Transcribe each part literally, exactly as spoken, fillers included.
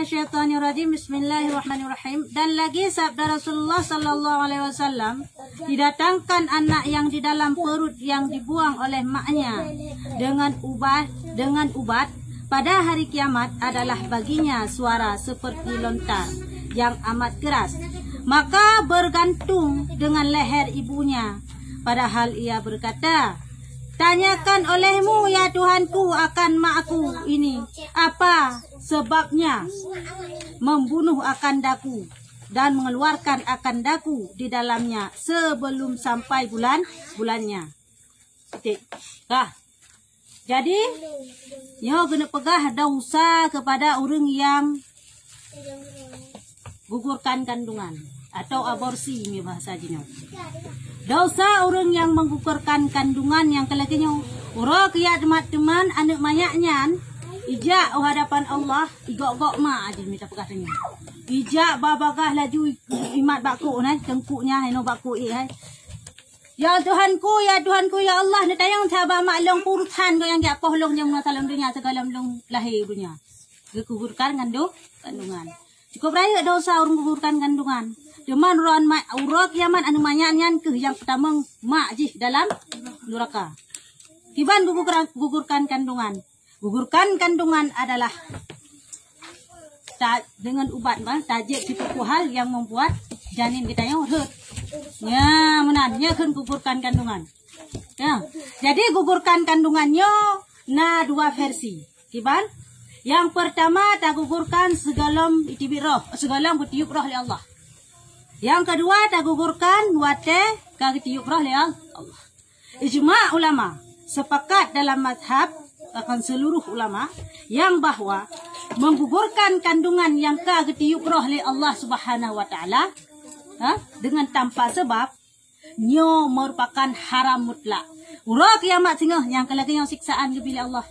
Syaitanirrajim. Bismillahirrahmanirrahim. Dan lagi sabda Rasulullah sallallahu alaihi wasallam, didatangkan anak yang di dalam perut yang dibuang oleh maknya dengan ubat, dengan ubat pada hari kiamat adalah baginya suara seperti lontar yang amat keras. Maka bergantung dengan leher ibunya, padahal ia berkata, "Tanyakan olehmu, ya Tuhanku, akan makku ini, apa sebabnya membunuh akan daku dan mengeluarkan akan daku di dalamnya sebelum sampai bulan-bulannya." Titik. Kah. Jadi, nyoe keuneuk peugah dosa kepada ureuëng yang gugurkan kandungan atau aborsi, mi bahasa jinoe. Dosa ureuëng yang menggugurkan kandungan nyang keu lagée nyoe. Uroe kiamat teuma aneuëk manyak nyan ijak u hadapan Allah, igok-gok mak jih, mita peugah tanyoe. Ijak babagah laju imat bak kok nyan, teungkuk nyan, heno bak kok, eh, hai. "Ya Tuhanku, ya Tuhanku, ya Allah, neutanyong sahabat mak lôn peurusan keu nyang jak poh lôn nyang masa lôn donya, sigohlom lôn lahé donya." Geugugurkan kandung-, kandungan. Cukup rayeuk dosa ureuëng gugurkan kandungan. Cuman uroe ma-, uroe kiamat aneuëk manyak nyan keuh nyang peutamong mak jih dalam nuraka. Kiban gugurkan, gugurkan kandungan. Gugurkan kandungan adalah ta-, dengan ubat, bah, tajek sipupu hal yang membuat janin geutanyoe rhot. Ya, meunan, nyan kheun gugurkan kandungan. Ya. Jadi gugurkan kandungan nyoe na dua versi. Kiban? Yang pertama tagugurkan sigohlom iteubiet roh, sigohlom geutiup roh lé Allah. Yang kedua tagugurkan watée ka geutiup roh lé Allah. Ijma ulama sepakat dalam mazhab akan seluruh ulama yang bahwa menggugurkan kandungan yang ka geutiup roh lé Allah Subhanahu wa Taala, ha, dengan tanpa sebab, nyoe merupakan haram mutlak. Uroe kiamat singoh nyang keu lagée nyoe siksaan geubri lé Allah.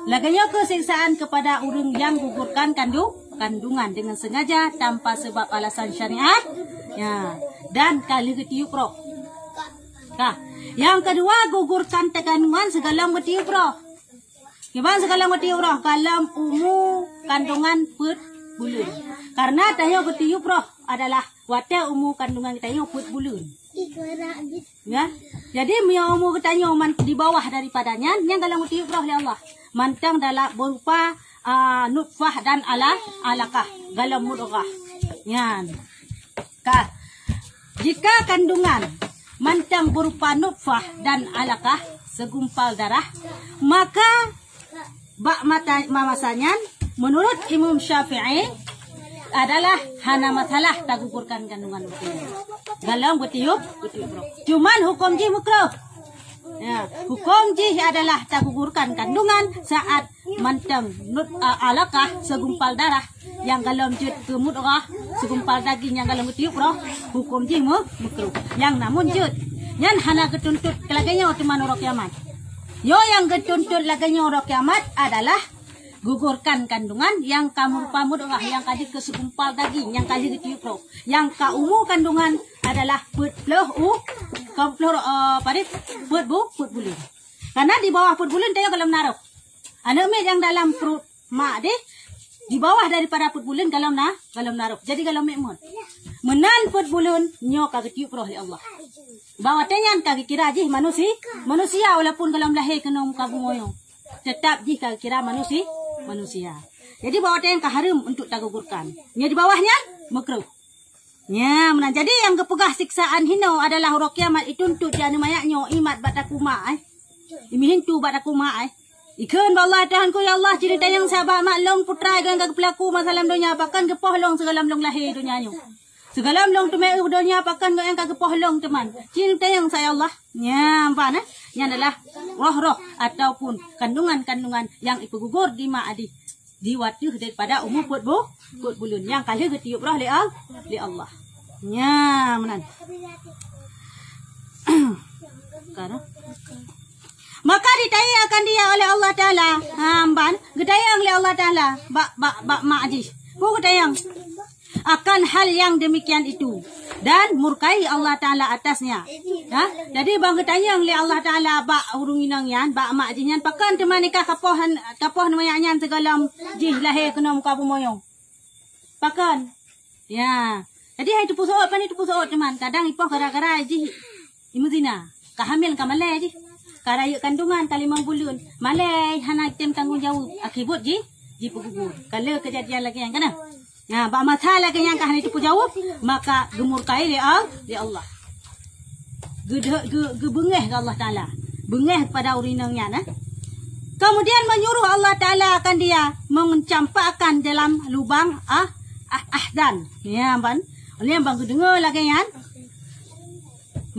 Lagée nyoe keuh siksaan kepada ureuëng yang gugurkan kandu-, kandungan dengan sengaja tanpa sebab alasan syariat, ya, dan ka lheueh geutiup roh. Kah. Yang kedua, gugurkan kandungan sigohlom geutiup roh. Kiban sigohlom geutiup roh? Gohlom umu kandungan peuet buleuen. Karena tanyoe geutiup roh adalah watée umu kandungan geutanyoe peuet buleuen. Ya. Jadi, meunyoe umu geutanyoe man-, di bawah daripada nyan, nyan gohlom geutiup roh lé Allah. Mantong dalam berupa, ah, nutfah dan ala-, alakah, gohlom mudghah. Nyan. Ka. Jika kandungan mantong berupa nutfah dan alakah, segumpal darah, maka bak mata, masa nyan, menurut Imam Syafi'i, adalah hana masalah tagugurkan kandungan. Gohlom geutiup, geutiup roh. Cuman huköm jih meukruh. Ya, huköm jih adalah tagugurkan kandungan saat mantong nut-, a-, alakah segumpal darah nyang gohlom jeuet keu mudghah, segumpal daging nyang gohlom geutiup roh, huköm jih meu-, meukruh. Nyang namun jeuet. Nyan hana geutuntut lagée nyoe teuma uroe kiamat. Nyoe nyang geutuntut lagée nyoe uroe kiamat adalah gugurkan kandungan nyang ka meurupa mudghah, nyang ka jeuet keu segumpal daging, nyang ka lheueh geutiup roh. Nyang ka umu kandungan adalah peuet ploh u-, ka ploh, eh, padit, peuet bu-, peuet buleuen. Karena di bawah peuet buleuen tanyoe gohlom na roh. Aneuëk miet nyang dalam pruet mak deh, di bawah daripada peuet buleuen gohlom na, gohlom na roh. Jadi gohlom miet mot. Meunan peuet buleuen nyoe ka geutiup roh lé Allah. Bak watée nyan ka geukira jih manusi-, manusia walaupun gohlom lahé keunoe muka bumoe nyoe. Teutap jih ka geukira manusi-, manusia. Jadi bak watée nyan ka hareuem untuk tagugurkan. Nyoe di bawah nyan meukruh. Nya, meunan. Jadi nyang geupeugah siksaan hinoe adalah uroe kiamat ituntut di aneuëk manyak nyoe imat bak takue mak, eh. Imihin tu bak takue mak, eh. Ikheun bak Allah, "Tuhanku, ya Allah, ci neutanyong sahabat mak lôn putra nyang ka geupeulaku masa lam donya, pakon geupoh lôn sigohlom lôn lahé donya nyoe. Sigohlom lôn teumé u donya, pakon gobnyan ka geupoh lôn teuma. Ci neutanyong sa ya Allah." Nya, ban, eh. Nyan adalah roh-roh ataupun kandungan-kandungan nyang ipeugugur di mak adih. Di watée daripada umu peuet bu-, peuet buleuen nyang ka lheueh geutiup roh lé Al-, lé Allah. Nya, meunan. Ka, nah. Maka ditanyong akan dia oleh Allah Taala. Ha, ban, geutanyong lé Allah Taala bak, bak, bak mak jih. Peue geutanyong? Akan hal yang demikian itu. Dan murkai Allah Taala atasnya. Ha? Jadi, ban geutanyong lé Allah Taala bak ureuëng inong nyan, bak mak jih nyan, pakon teuma nikah kapoh, kapoh manyak nyan sigohlom jih lahé keunoe muka bumoe nyoe. Pakon? Ya. Jadi hai teupeu seuôt, pane teupeu seuôt teuma. Kadang ipoh gara-gara jih imeuzina. Ka hamil ka malèe jih. Ka rayeuk kandungan ka limong buleuen. Malèe hana tem tanggong jaweueb. Akibat jih jipeugugor. Ka le keujadian lagèe nyan kana. Nah, bak masa lagèe nyan ka hana teupeu jaweueb, maka geumurkai lé Al-, lé Allah. Geude-, geu-, geubeungéh keu Allah Taala. Beungéh kepada ureueng inong nyan, eh. Kemudian menyuruh Allah Taala akan dia mencampakkan dalam lubang, ah, ah, ahzan. Ya, ban. Oleh ban geudeungoe lagèe nyan.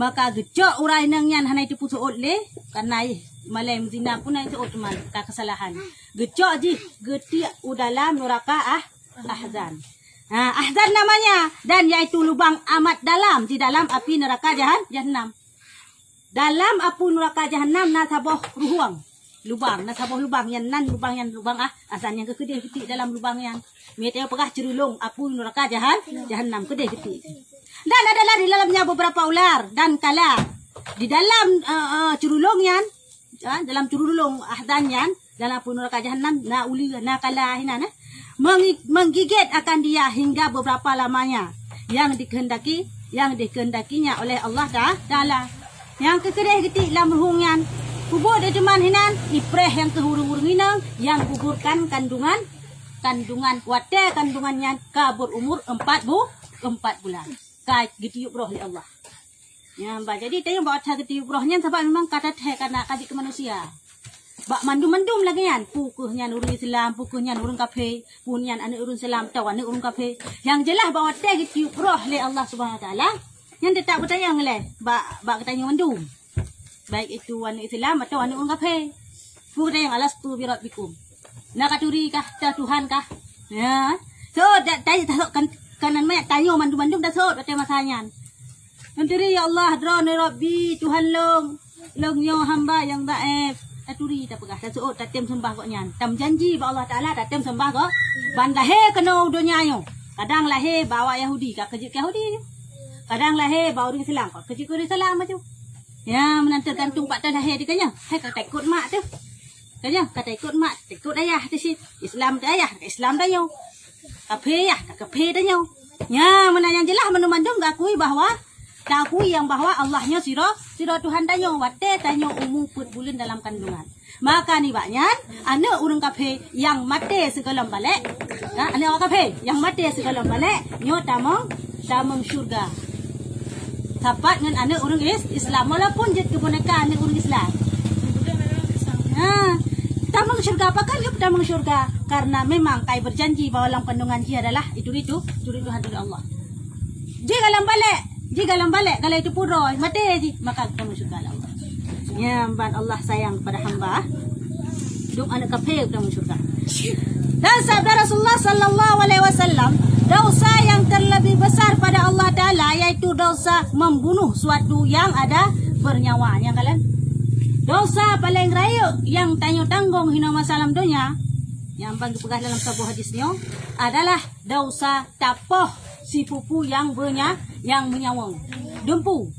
Maka geucok ureueng inong nyan hana teupeu seuôt lé, karena ih, malèe meuzina pun hana teupeu seuôt teuma, ka keusalahan. Geucok jih, geutiek u dalam nuraka, ah, Ahzan. Ha, Ahzan namanya, dan yaitu lubang amat dalam di dalam api neraka jahan-, jahannam. Dalam api neraka jahannam na saboh ruhueng, lubang, na saboh lubang, nyan nan lubang, nyan lubang, ah, Ahzan nyang keukeudeh geutik dalam lubang nyan. Mita peugah ceurulong api neraka jahan-, jahannam keudeh geutik. Dan adalah di dalamnya beberapa ular dan kala. Di dalam, eh, eh, ceurulong nyan, ha, dalam ceurulong Ahzan nyan, dalam api neraka jahannam, na uleue, na kala hinan, eh. Mengi-, menggigit akan dia hingga beberapa lamanya yang dikehendaki, yang dikehendakinya oleh Allah Ta-, Taala. Nyang keukeudeh geutik lam ruhueng nyan, peubuet teuma hinan, ipreh nyang keu ureueng-ureueng inong nyang gugurkan kandungan, kandungan, watèe kandungan nyan ka berumur empat bu-, empat bulan. Ka geutiyueb roh lé Allah. Nyan, bah, jadi tanyoe bak watèe geutiyueb roh nyan sabab memang ka that-that kana ka jeuet keu manusia. Bak mandum-mandum lagèe nyan, peu kheueh nyan ureueng Islam, peu kheueh nyan ureueng kafé, peu nyan aneuk ureueng Islam, atawa aneuk ureueng kafé. Nyang jeulaih bak watèe geutiyueb roh lé Allah Subhanahu Wa Taala, nyan teutap geutanyong lé bak, bak geutanyoe mandum. Baik itu aneuk Islam atawa aneuk ureueng kafé. Peu geutanyong, "Alastu bi rabbikum?" Na katuri kah, ta Tuhan kah? Ya. So, da-, da-, tasok kan, kanan mayat tanyoe mandum-mandum tasok watèe masa nyan. Neuturi, "Ya Allah, Droeneuh Rabbi, Tuhan lôn, lôn nyoe hamba nyang dhaif." Taturi tapeugah, taseuôt tatem seumbah Gobnyan. Tameujanji bak Allah Taala tatem seumbah Gobnyan. Ban lahé keunoe u donya nyoe. Kadang lahé bak awak Yahudi, ka keujeuet keu Yahudi. Kadang lahé bak ureueng Islam, ka keujeuet keu ureueng Islam laju. Ya, meunan teugantung pat lahé di kanya. Hai ka taikot mak teuh. Kanya ka taikot mak, taikot ayah di sit. Islam teuh ayah, Islam tanyoe. Kafé ayah, kafé tanyoe. Nya, meunan nyang jeulaih mandum-mandum geukui bahwa Taakui nyang bahwa Allah nyoe sidroe, sidroe Tuhan tanyoe, watèe tanyoe umu peuet buleuen dalam kandungan. Maka nibak nyan, aneuk ureueng kafé nyang maté sigohlom balek, ha, aneuk ureueng kafé nyang maté sigohlom balek, nyoe tamong, tamong syeuruga. Sapat ngon aneuk ureueng is-, Islam, walaupun jeuet keu boneka aneuk ureueng Islam. Ha, tamong syeuruga, pakon geupeue tamong syeuruga? Karena memang kai berjanji bahwa lam kandungan jih adalah itu, itu, itu Tuhan, itu Allah. Jih gohlom balek, jih gohlom balek, gohlom itu pudroe, maté jih, maka kamu syurga lah Allah. Nyan ban Allah sayang kepada hamba. Dum aneuk kafé kamu syurga. Dan sabda Rasulullah sallallahu alaihi wasallam, dosa yang terlebih besar pada Allah Taala yaitu dosa membunuh suatu yang ada bernyawa. Nyan kalon. Dosa paling rayeuk yang tanyoe tanggong hinoe masa lam donya, nyang ban geupeugah dalam saboh hadis nyoe adalah dosa tapoh sipupu nyang beunya-, nyang meunyawöng. Dumpu.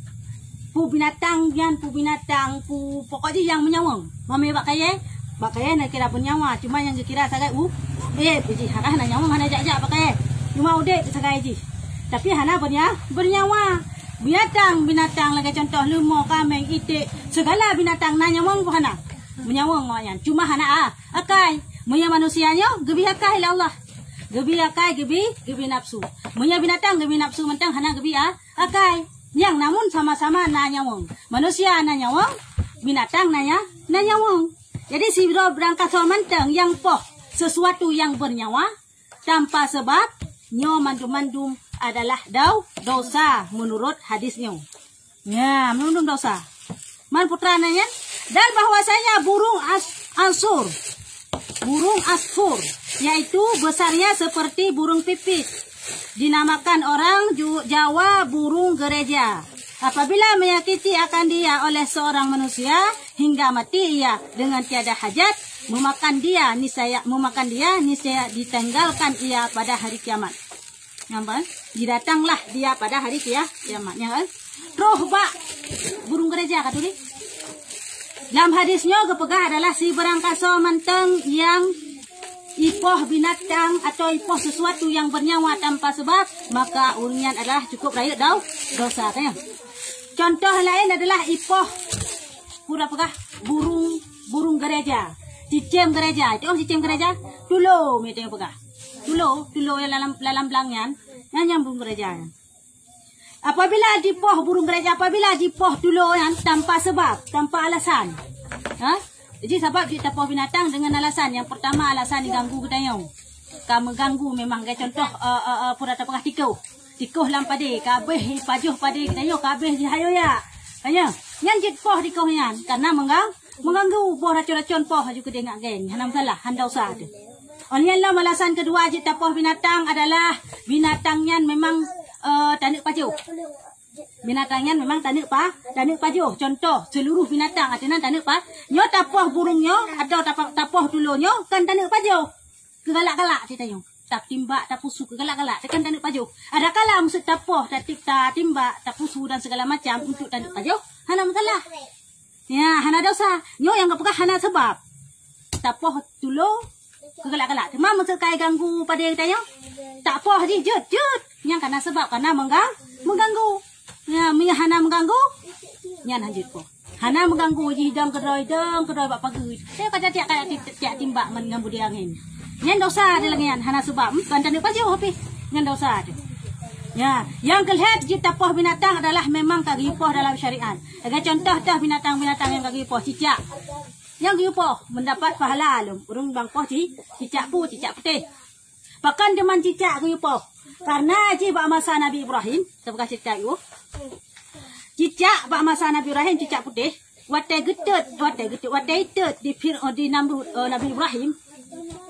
Pu binatang nyan, pu binatang, pu pokok jih nyang meunyawöng. Mamé bak kayèe, bak kayèe na kira beunyawa, cuma nyang geukira sagai u-, udép jih, hana, hana nyawöng, hana jak-jak bak kayèe. Cuma udép sagai jih. Tapi hana beunya-, beunyawa. Binatang, binatang lagèe contoh leumo, kaméng, iték, segala binatang na nyawöng pun hana. Meunyawöng awak nyan. Cuma hana a-, akai. Meunyoe manusia nyoe geubri akai lé Allah. Geubri akai, geubri, geubri nafsu. Meunyoe binatang geubri nafsu mantong hana geubri a-, akai. Nyang namun sama-sama na nyawöng. Manusia na nyawöng, binatang na nya-, na nyawöng. Jadi sidroe barang kasoe mantong nyang poh sesuatu yang bernyawa tanpa sebab, nyoe mandum-mandum adalah dau-, dosa menurut hadis nyoe. Ya, mandum dosa. Man putra nyan, dan bahwasanya burung as-, ansur, burung asfur, yaitu besarnya seperti burung pipit, dinamakan orang Ju-, Jawa burung gereja. Apabila menyakiti akan dia oleh seorang manusia hingga mati ia dengan tiada hajat, memakan dia niscaya, memakan dia niscaya ditinggalkan ia pada hari kiamat. Nyan ban, didatanglah dia pada hari kia-, kiamat. Nyan kan? Troh bak burung gereja ka turi. Lam hadis nyoe geupeugah adalah sibarang kasoe mantong nyang ipoh binatang atau ipoh sesuatu yang bernyawa tanpa sebab, maka ureuëng nyan adalah cukup rayeuk dau-, dosa, kan? Contoh laén adalah ipoh pura peugah burung, burung gereja, cicém gereja. Itu cicém gereja, tulo, mi teupeugah. Tulo, tulo yang dalam, dalam blang nyan, nyan, nyan burung gereja nyan. Apabila jipoh burung gereja, apabila jipoh tulo nyan tanpa sebab, tanpa alasan. Ha? Jadi sabab jitapoh binatang dengan alasan. Yang pertama, alasan diganggu geutanyoe. Ka meuganggu memang, contoh, eh, eh, eh, pura tapeugah tikoh. Tikoh lam padé, ka abéh pajoh padé geutanyoe, ka abéh jihayo yak. Hanya, nyan jipoh tikoh nyan karena menggang-, mengganggu boh racon-racon poh aju keudeh ngat geng. Hana masalah, hana dosa teuh. Óh lheueh nyan lom alasan keudua jitapoh binatang adalah binatang nyan memang, eh, taneuk pajoh. Binatang nyan memang taneuk pa-, taneuk pajoh. Contoh, seluruh binatang ateueh nan taneuk pa-, nyoe tapoh burung nyoe atau tapa-, tapoh tulo nyoe kan taneuk pajoh. Keugalak-galak cit tanyoe. Tatimbak, tapusu keugalak-galak, kan taneuk pajoh. Adakala meusut tapoh, tatip-, tatimbak, tapusu dan segala macam untuk taneuk pajoh, hana masalah. Ya, hana dosa. Nyoe nyang geupeugah hana sebab. Tapoh tulo keugalak-galak. Teuma meusut kai ganggu padé tanyoe, tapoh jih jeuet, jeuet. Nyang kana sebab, kana menggang-, mengganggu. Ya, meunyo hana mengganggu, nyan hanjeuet poh. Hana mengganggu jih dong keudroe, dong keudroe bak pageue. Saya kata tiak, tiak, tiak timbak ngon, ngon budé angén. Nyan dosa teuh lagée nyan, hana sebab, hmm, ban taneuk pajoh pih. Nyan dosa teuh. Ya, nyang keulhèe jitapoh binatang adalah memang ka geupoh dalam syariat. Lagée contoh teuh binatang-binatang nyang ka geupoh, cicak. Nyang geupoh mendapat pahala lom. Ureuëng bang poh ci-, cicak pu, cicak putéh. Pakon teuma cicak geupoh? Karena jih bak masa Nabi Ibrahim, tapeugah cicak yue. Cicak bak masa Nabi Ibrahim, cicak putéh. Watée geutot, watée geutot, watée itot di Fir-, di Namrud, eh, Nabi Ibrahim.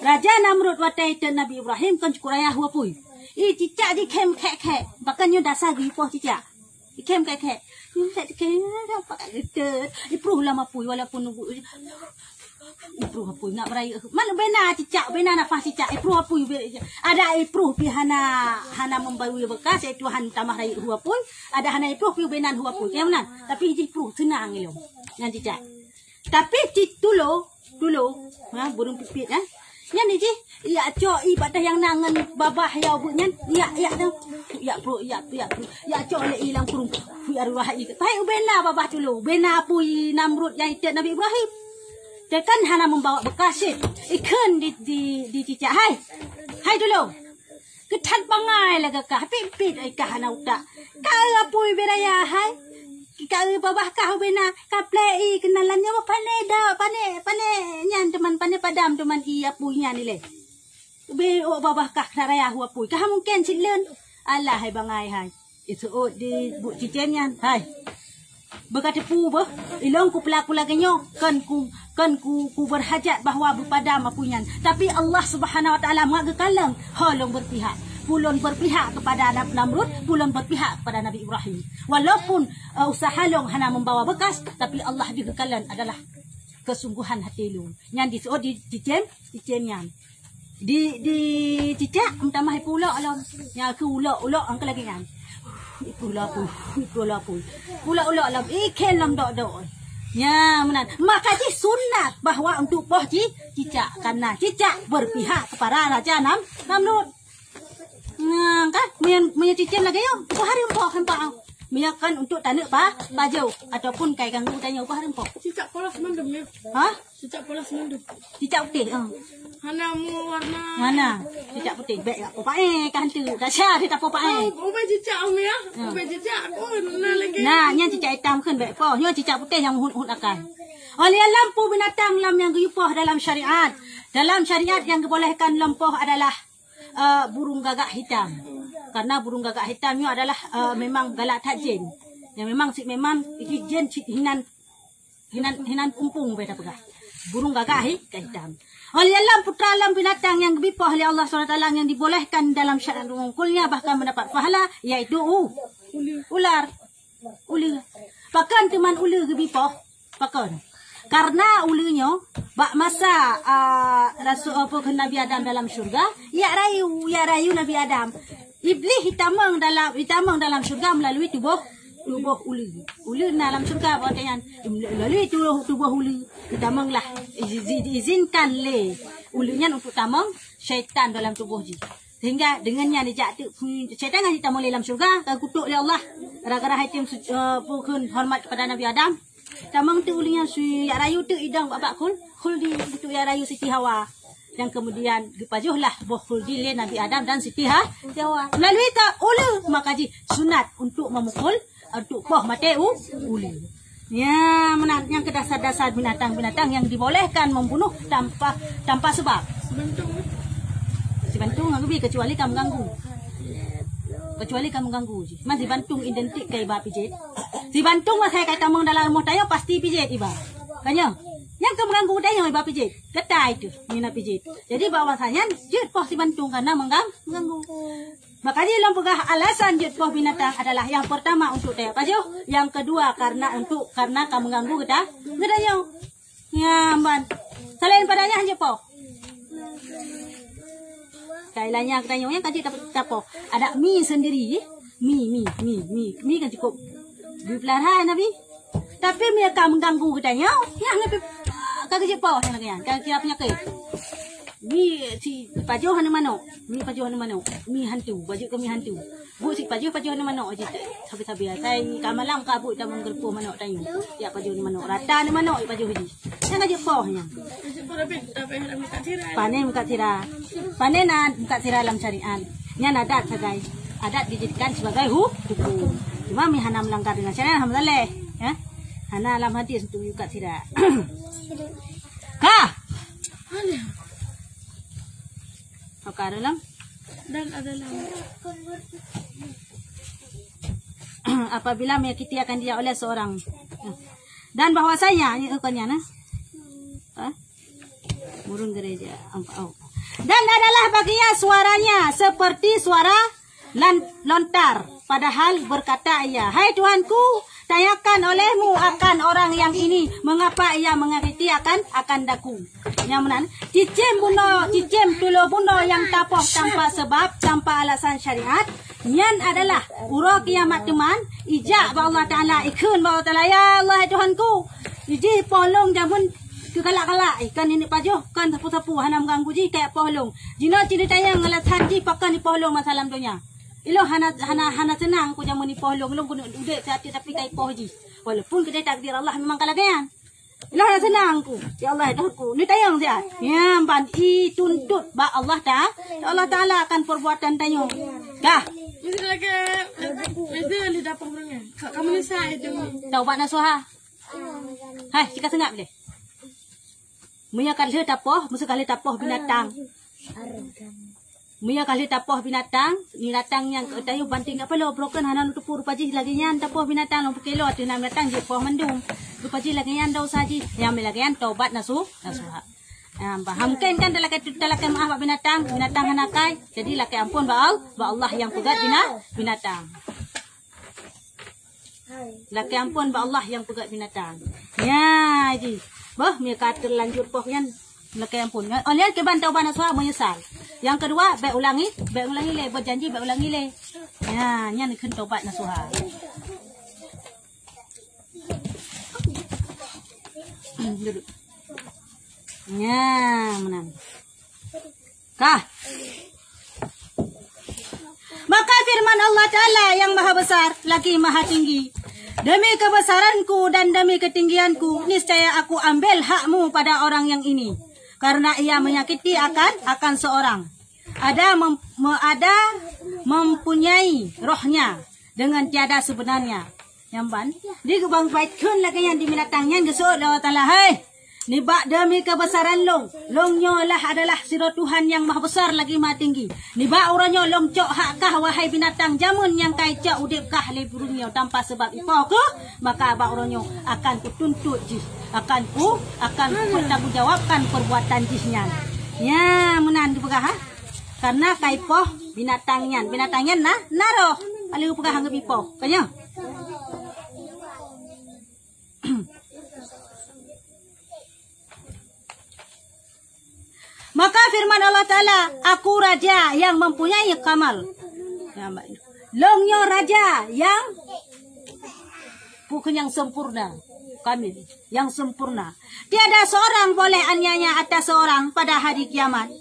Raja Namrud watée itot Nabi Ibrahim kan cukup raya hu apui. Ih, cicak jikhém khek-khek. Pakon nyoe dasar geupoh cicak. Ikhém khek-khek. Khek-khek, apa kat geutot. Ipruh lam apui walaupun nubu. Ipruh apui nak berayeuk. Man ubena cicak, ubena nafah cicak. Ipruh apui be-, ada ipruh pi hana, hana membawa bekas, iaitu han tamah rayeuk hu apui. Ada hana ipruh pi ubena hu apui. Kaya meunan. Tapi jih pruh seunang ilong. Nyan cicak. Tapi ci tulo, tulo, ha, burung pipit, ha. Nyan jih, yak cok i badah nyang na ngon babah ya ubeut nyan, yak, yak tu. Yak pruh, yak, yak pruh. Yak cok lé i lam kurung. Yak ruah i. Pai ubena babah tulo, ubena apui Namrud nyang itot Nabi Ibrahim. Tekan hana membawa bekas cit. Ikheun di, di, di cicak, hai. Hai tulo. Keuthat bangai lagée kah, pipit ai kah hana utak. Ka eu apui beraya hai. Ka eu babah kah ubena, ka plé i keunalan nyoe pane da, pane, pane nyan teuma pane padam teuma i apui nyan ilée. Be ôk babah kah raya hu apui. Kah mungken cit leuen. Alah hai bangai hai. Iseuôt di buet cicém nyan hai. Beukateupeue beuh, ilong kupeulaku lagée nyoe, kon ku, kon ku, ku berhajat bahwa beupadam apui nyan. Tapi Allah Subhanahu Wa Taala mangat geukalon, ho lôn berpihak. Peue lôn berpihak kepada Nam-, Namrud, peue lôn berpihak kepada Nabi Ibrahim. Walaupun, eh, usaha lôn hana membawa bekas, tapi Allah jih geukalon adalah kesungguhan hati lôn. Nyan diseuôt di cicém, cicém nyan. Di, di cicak meutamah ipulok lom. Nya keu ulok-ulok angka lagée nyan. Ipulok pu, ipulok pu. Ulok-ulok lom, ikhém lom dok-dok. Nya meunan. Maka jih sunat bahwa untuk poh ci-, cicak. Karena cicak berpihak kepada Raja Nam-, Namrud. Nah, kan? Meunyo, meunyo cicém lagée nyoe, umpah hari umpah hempang. Meunyo kan untuk taneuk pa-, pajoh ataupun kai ganggu tanyoe umpah hari umpah. Cicak polos mandum ya. Ha? Cicak polos mandum. Cicak putéh, ah. Hana mu warna. Hana. Cicak putéh. Bèk dak poh paéh, kan tu. Dak sya dia tak poh paéh. Oh, ubé cicak, Umi, ya? Ah. Ubé cicak, oh, na lagi. Nah, nyan cicak itam kan bèk poh. Nyoe cicak putéh nyang uhut-uhut akai. Oleh lampu binatang lam nyang geupoh dalam syariat. Dalam syariat yang dibolehkan lom poh adalah, eh, burung gagak hitam. Karena burung gagak hitam nyoe adalah, eh, memang galak that jén. Yang memang cit memang itu jén cit hinan Hinan, hinan pumpung beda peugah. Burung gagak hi, ka hitam. Oleh lam putra lam binatang nyang geubipoh oleh Allah Subhanahu Wa Taala nyang dibolehkan dalam syariat rungkulnya bahkan mendapat pahala, yaitu u-, ular. Ular. Pakon teuma ular geubipoh? Pakon? Karena ular nyoe, bak masa, ah, Rasul, apa, Nabi Adam dalam syurga, yak rayu, yak rayu Nabi Adam. Iblih itamong dalam, itamong dalam syurga melalui tuboh, tuboh uleue. Uleue na lam syurga, bak watée nyan. Melalui tuboh, tuboh uleue, itamong lah. Izi-, diizinkan lé Ulèe nyan untuk tamong syaitan dalam tuboh jih. Sehingga deungon nyan dijak teuk, hmm, syaitan kan jitamong lé lam syeuruga, ka geukutok lé Allah. Gara-gara hai tem su-, eh, peue kheun horeumat kepada Nabi Adam. Tamong teuk ulèe nyan su-, jak rayu teuk idong bak, bak khul-, khuldi untuk jak rayu Siti Hawa. Dan kemudian geupajoh lah boh khuldi lé Nabi Adam dan Siti Ha-, Siti Hawa. Melalui ka ulèe, maka jih sunat untuk memukul, untuk poh maté u-, ulèe. Ya, meunan nyang keu dasar-dasar binatang-binatang yang dibolehkan membunuh tanpa, tanpa sebab. Sibantong. Sibantong ngon geubi, kecuali ka mengganggu. Kecuali ka mengganggu jih. Man sibantong identik keu iba pijet. Sibantong masa ka tamong dalam rumoh tanyoe pasti pijet iba. Kan nyo? Nyang ka mengganggu tanyoe iba pijet. Geutai teuh mina pijet. Jadi bahwasanya jeuet poh sibantong karena menggang-, mengganggu. Maka jih lôn peugah alasan jeuet poh binatang adalah yang pertama untuk tajak pajoh, yang kedua karena untuk, karena ka mengganggu geuta-, geutanyoe. Ya, ban. Selain pada nyan jeuet poh. Kai lanya geutanyoe nyang ka jeuet ta-, tapoh. Ada mi sendiri, mi, mi, mi, mi, mi kan cukup dipeulihara Nabi. Tapi mi ka mengganggu geutanyoe, nyan leubeh, ah, ka jeuet poh nyan lagèe nyan, ka kira penyakit. Mi si pajoh aneuk manok, mi pajoh aneuk manok, mi hantu, bacut keu mi hantu. Buet si pajoh, pajoh aneuk manok jih. Sabe-sabe asai ka malam ka buet tamong geureupoh manok tanyoe. Jak pajoh aneuk manok, rata aneuk manok jak pajoh jih. Nyan ka jeuet poh nyan. Pané mukat sira. Pané na mukat sira lam syariat. Nyan adat sagai. Adat dijadikan sebagai hu-, hukum. Cuma mi hana melanggar dengan syariat, alhamdulillah. Ya. Hana lam hadis untuk mukat sira. Ka! Maka dalam Dan adalah apabila menyakiti akan dia oleh seorang. Dan bahwasanya, ini rukun nyan, eh? Ha? Murun gereja, ampa-, oh. Dan adalah baginya suaranya seperti suara lan-, lontar, padahal berkata ia, "Hai Tuhanku, tanyakan olehmu akan orang yang ini, mengapa ia menyakiti akan, akan daku." Nyang meunan, cicém bunoe, cicém tulo bunoe nyang tapoh tanpa sebab, tanpa alasan syariat, nyan adalah uroe kiamat teuma, ijak bak Allah Taala, ikheun bak Allah Taala, "Ya Allah, hai Tuhanku, ijih poh lôn jameun keu galak-galak, eh, kan nenek pajoh, kan sapeue-sapeue, hana meuganggu jih, kajak poh lôn." Jinoe cit neutanyong alasan jih pakon ipoh lôn masa lam donya. Ilôn hana, hana, hana seunang ku jameun ipoh lôn, lôn keuneuk udép siat tapi ka ipoh jih. Walaupun keudeh takdir Allah memang ka lagèe nyan. Ilôn hana seunang ku. Ya Allah, ya Tuhanku. Neutanyong siat. Nyan ban ituntot bak Allah Ta-, Allah Taala akan perbuatan tanyoe. Dah. Mesti lagi, eh, beda lidah pemerangnya. Kak, kamu ni saya itu. Taubat nasuha. Hai, cika seungap deh. Meunyoe ka lheueh tapoh, meuseu ka lheueh tapoh binatang. Meunyoe ka lheueh tapoh binatang, binatang nyang ka tayue banting apa lo broken hana lôn teupeu rupa jih lagèe nyan tapoh binatang lôn peukeulot ateueh na binatang jeuet poh mandum. Rupa jih lagèe nyan dosa jih, nyang lagèe nyan taubat nasu-, nasuha. Nah, paham kan, kan talakèe, talakèe meu'ah bak binatang, binatang hana kai, jadi lakèe ampôn bak Al-, bak Allah nyang peugöt bina-, binatang. Lakèe ampôn bak Allah nyang peugöt binatang. Nya jih. Boh, meunyoe ka teulanjur poh nyan, lakèe ampôn. Oh, nyan kiban taubat nasuha meunyeusal. Nyang keudua, bèk ulangi, bèk ulangi lé, beujanji bèk ulangi lé. Nya, nyan kheun taubat nasuha. Dudoe. Nya, meunan. Kah. Maka firman Allah Taala yang Maha Besar lagi Maha Tinggi, "Demi kebesaran-Ku dan demi ketinggian-Ku, niscaya Aku ambil hakmu pada orang yang ini, karena ia menyakiti akan, akan seorang. Ada mem-, me-, ada mempunyai rohnya dengan tiada sebenarnya." Nyang ban. Di geubang bait kheun lagèe nyan di binatang nyan geuseuôt lé Allah Taala, "Hai, nibak demi keubesaran Lôn, Lôn nyoe lah adalah sidroe Tuhan nyang maha besar lagi maha tinggi. Nibak uroe nyoe Lôn cok hak kah, wahai binatang, jameun nyang ka icok udép kah lé ureueng nyoe tanpa sabab ipoh keuh, maka bak uroe nyoe akan Kutuntot jih, akan Ku, akan Kupeurtanggung jawabkan peurbuatan jih nyan." Nya meunan geupeugah, ha? Karena ka ipoh binatang nyan. Binatang nyan na, na roh. Paléng geupeugah ngon ipoh. Ka nyoe. Maka firman Allah Taala, "Aku raja yang mempunyai kamal." Lôn nyoe raja nyang, bukan nyang sempurna. kamil, nyang sempurna. Tiada seorang boleh aniaya atas seorang pada hari kiamat.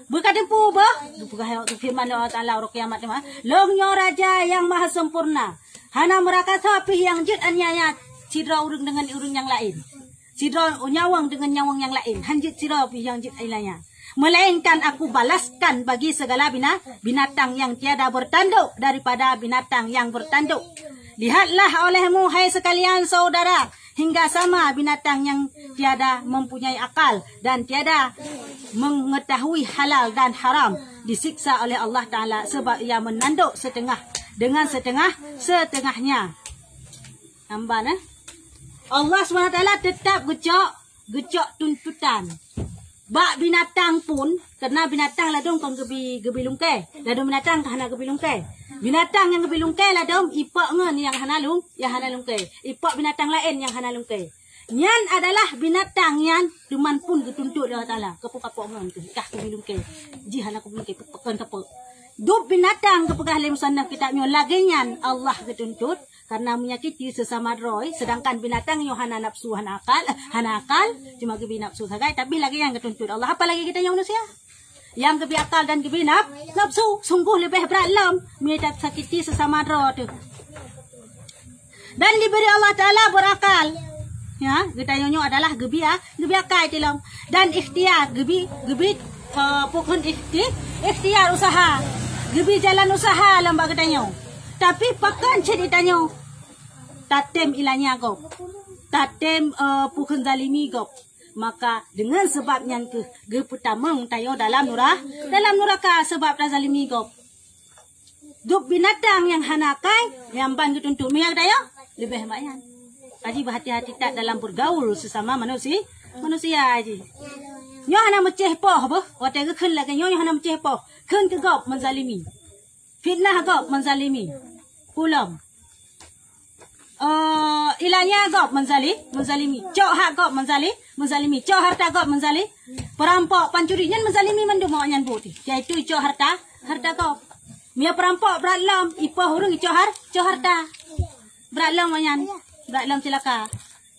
Beuka teupeu beuh, geupeugah firman Allah Taala uroe kiamat teuma, "Lôn nyoe Raja nyang Maha Sempurna. Hana meurasakan pih nyang jeuet aniaya sidroe ureuëng deungon ureuëng nyang laén. Sidroe nyawöng deungon nyawöng nyang laén, hana jeuet sidroe pih nyang jeuet aniaya. Melainkan Aku balaskan bagi segala bina-, binatang yang tiada bertanduk daripada binatang yang bertanduk. Lihatlah olehmu, hai sekalian saudara, hingga sama binatang yang tiada mempunyai akal dan tiada mengetahui halal dan haram disiksa oleh Allah Taala sebab ia menanduk setengah dengan setengah-setengahnya." Namban, eh? Allah Subhanahu Wa Taala tetap geucok, geucok tuntutan. Bak binatang pun, karena binatang ladôm kon geubi, geubi lungkée. Ladôm binatang ka hana geubi lungkée. Binatang nyang geubi lungkée ladôm ipok ngon nyang hana lung, nyang hana lungkée. Ipok binatang laén nyang hana lungkée. Nyan adalah binatang nyan teuma pun geutuntot lé Allah Taala. Kapok-kapok ngon tu, kah geubi lungkée. Jih hana geubi lungkée, pakon kapok. Dub binatang geupeugah lé musannaf kitab nyoe lagée nyan Allah geutuntot. Karena menyakiti sesama droe, sedangkan binatang nyoe hana nafsu, hana akal, hana akal, cuma geubi nafsu sagai, tapi lagée nyan geutuntot Allah, apalagi geutanyoe manusia. Nyang geubi akal dan geubi naf-, nafsu, sungguh leubeh brat lom meunyoe tasakiti sesama droe teuh. Dan diberi Allah Taala berakal. Ya, geutanyoe nyoe adalah geubi a-, geubi akai tilom. Dan ikhtiar, geubi, geubi, eh, pukon ikhti-, ikhtiar usaha. Geubi jalan usaha lom bak geutanyoe. Tapi pakon cit geutanyoe tatem ilanya gob, tatem, eh, pukon zalimi gob. Maka dengan sebab nyan keuh geupeutamong tanyoe dalam nura-, dalam nuraka sebab tazalimi gob. Dub binatang nyang hana akai, nyang ban geutuntot. Meunyoe geutanyoe, leubeh bak nyan. Aji beuhati-hati that dalam bergaul sesama manusi-, manusia aji. Nyoe hana meucéh poh beuh, watée geukheun lagée nyoe, nyoe hana meucéh poh. Kheun keu gob menzalimi. Fitnah gob menzalimi. Pulom. Eh, ilanya gob menzali-, menzalimi. Cok hak gob menzali-, menzalimi. Cok harta gob menzali-, perampok, pancuri nyan menzalimi mandum awak nyan buet. Yaitu icok harta, harta gob. Meunyoe perampok brat lom, ipoh ureuëng icok har-, icok harta. Brat lom awak nyan. Brat lom cilaka.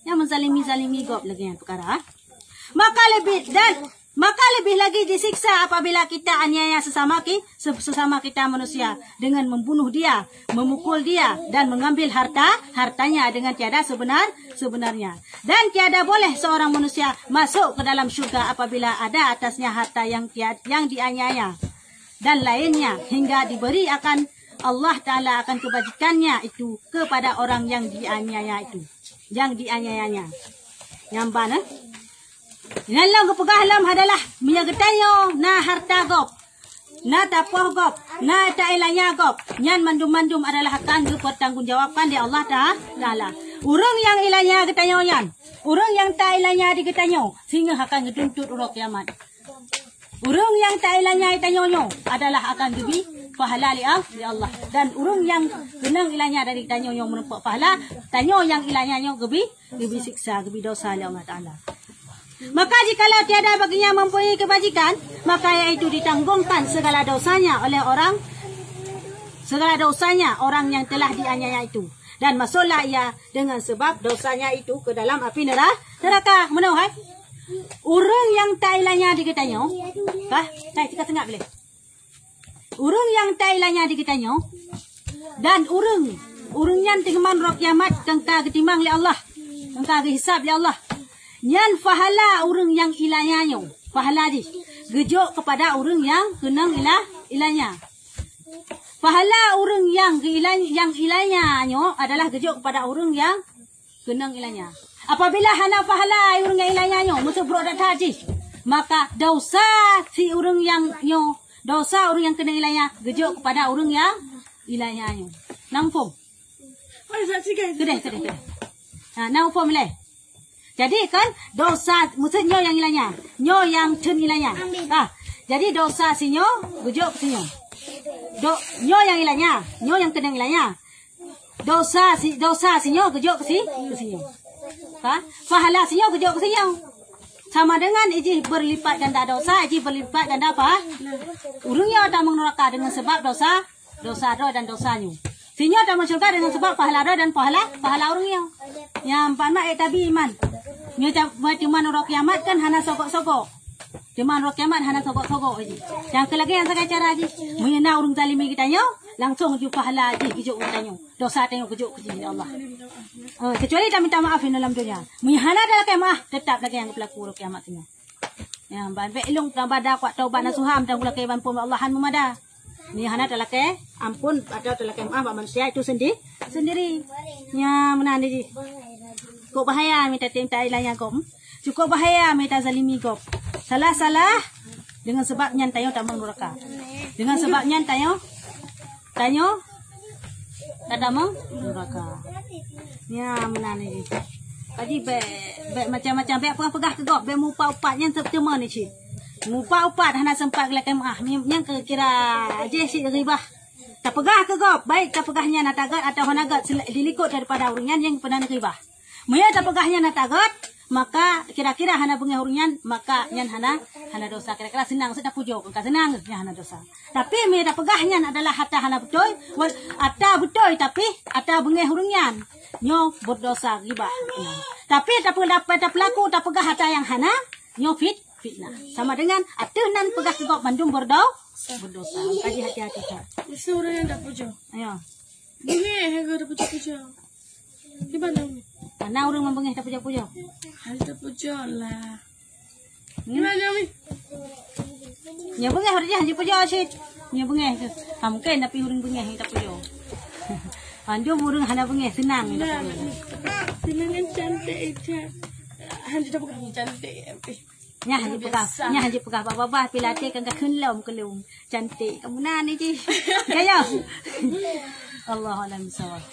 Nyang menzalimi-zalimi gob lagée nyan peukara. Maka lebih dan, maka lebih lagi disiksa apabila kita aniaya sesama ki-, se-, sesama kita manusia dengan membunuh dia, memukul dia, dan mengambil harta, hartanya dengan tiada sebenar, sebenarnya. Dan tiada boleh seorang manusia masuk ke dalam syurga apabila ada atasnya harta yang tiad-, yang dianiaya dan lainnya, hingga diberi akan Allah Taala akan kebajikannya itu kepada orang yang dianiaya itu, yang dianiayanya. Nyang ban, eh? Nyang lom geupeugah lom adalah meunyoe geutanyoe na harta gob, na tapoh gob, na tailanya gob, nyan mandum-mandum adalah akan geupeurtanggong jawabkan di Allah Ta-, Taala. Ureuëng nyang ilanya geutanyoe nyan, ureuëng nyang tailanya di geutanyoe, singoh akan geutuntot uroe kiamat. Ureuëng nyang tailanya tanyoe nyoe adalah akan geubi pahala lé Al-, lé Allah. Dan ureuëng nyang keunong ilanya dari tanyoe nyoe meureumpok pahala, tanyoe nyang ilanya nyoe geubi, geubi siksa, geubi dosa lé Allah Taala. Maka jikalau tiada baginya mempunyai kebajikan, maka yaitu ditanggongkan segala dosanya oleh orang, segala dosanya orang yang telah dianiaya itu. Dan masuklah ia dengan sebab dosanya itu ke dalam api nera-, neraka. Meunoe hai. Ureuëng nyang tailanya di geutanyoe. Bah, hai, tika tengah boleh. Ureuëng nyang tailanya di geutanyoe. Dan ureuëng, ureuëng nyan teungoh uroe kiamat keu ka geutimang lé Allah. Keu ka geuhisab lé Allah. Nyan pahala ureuëng nyang ilanya nyoe. Pahala jih. Geujok kepada ureuëng nyang keunong ila-, ilanya. Pahala ureuëng nyang geuilanya, nyang ilanya nyoe adalah geujok kepada ureuëng nyang keunong ilanya. Apabila hana pahala ureuëng nyang ilanya nyoe, meuseubrok that-that jih, maka dosa si ureuëng nyang nyoe, dosa ureuëng nyang keunong ilanya geujok kepada ureuëng nyang ilanya nyoe. Nang phom? Keudeh, keudeh, keudeh. Ha, nang phom lé. Jadi kan dosa, maksud nyoe nyang ilanya, nyoe nyang cun ilanya. Ha, jadi dosa si nyoe geujok si nyoe. Do, nyoe nyang ilanya, nyoe nyang keunong ilanya. Dosa si, dosa si nyoe geujok si, si nyoe. Ha? Pahala si nyoe geujok si nyoe. Sama dengan ijih berlipat ganda dosa, ijih berlipat ganda apa? Ureuëng nyoe tamong neraka dengan sebab dosa, dosa droe dan dosa nyoe. Sinyoe tamong syeuruga deungon sabab pahala droe dan pahala, pahala ureuëng nyoe. Nyang pamat ék tabi iman. Nyoe ca-, teuma uroe kiamat kan hana sogok-sogok. Teuma uroe kiamat hana sogok-sogok jih. Nyang keu lagée nyang sagai cara jih. Meunyoe na ureuëng zalimi geutanyoe, langsong jih pahala jih geujok geutanyoe. Dosa tanyoe geujok keu jih, ya Allah. Eh, kecuali taminta maaf di dalam donya. Meunyoe hana talakée meuah, teutap lagée nyang geupeulaku uroe kiamat singoh. Ya, ban bék ilong tabada kuat taubat nasuha, dan gulakée ban pun Allah han meumada. Ni hana talakée ampun atau talakée maaf bak manusia itu sendi-, sendiri. Ya, meunan jih. Cukup bahaya mita tim ta ilanya gom. Cukup bahaya mita zalimi gom. Salah-salah dengan sebab nyan tanyoe tamong neraka. Dengan sebab nyan tanyoe, tanyoe tatamong neraka. Ya, meunan jih. Jadi bék, bék macam-macam, bék peugah-peugah keu gob, bék mupat-upat nyan teuma ni cit. Mupat-upat hana sempat geulakée meuah. Nyan keu kira jih cit ribah. Tapeugah keu gob, baik tapeugah nyan ata gét atau hana gét, sel-, dilikot daripada ureuëng nyan nyang peunan ribah. Meunyoe tapeugah nyan ata gét, maka kira-kira hana beungéh ureuëng nyan, maka nyan hana, hana dosa. Kira-kira seunang, seudeh pujoe, ka seunang, nyan hana dosa. Tapi meunyoe tapeugah nyan adalah ata hana beutôi, wa-, ata beutôi tapi ata beungéh ureuëng nyan, nyoe berdosa ghibah. Tapi tape-, tape-, tapeulaku tapeugah ata nyang hana, nyoe fit-, fitnah. Sama dengan ateueh nan peugah keu gob mandum berdo-, berdosa. Kaji hati-hati that. Mesti ureuëng nyang tapujoe. Ayo. Beungéh, aku tapujoe-pujoe. Di mana, Umi? Mana ureuëng membeungéh tapujoe-pujoe? Hana tapujoe lah. Hmm? Di mana, Umi? Nyoe beungéh ureuëng hana pujoe cit. Nyoe beungéh tu. Ha, mungkin tapi ureuëng beungéh nyang tapujoe. Mandum ureuëng hana beungéh, seunang. Nah, tapujoe. Seunang kan cantik itu. Hana tapujoe cantik. Nyan hana peugah, nyan hana peugah babah-babah, pih latih kan ka kheun lom keulung. Cantik kamu nan ni jih. Ya, ya. Allah alam bisawab.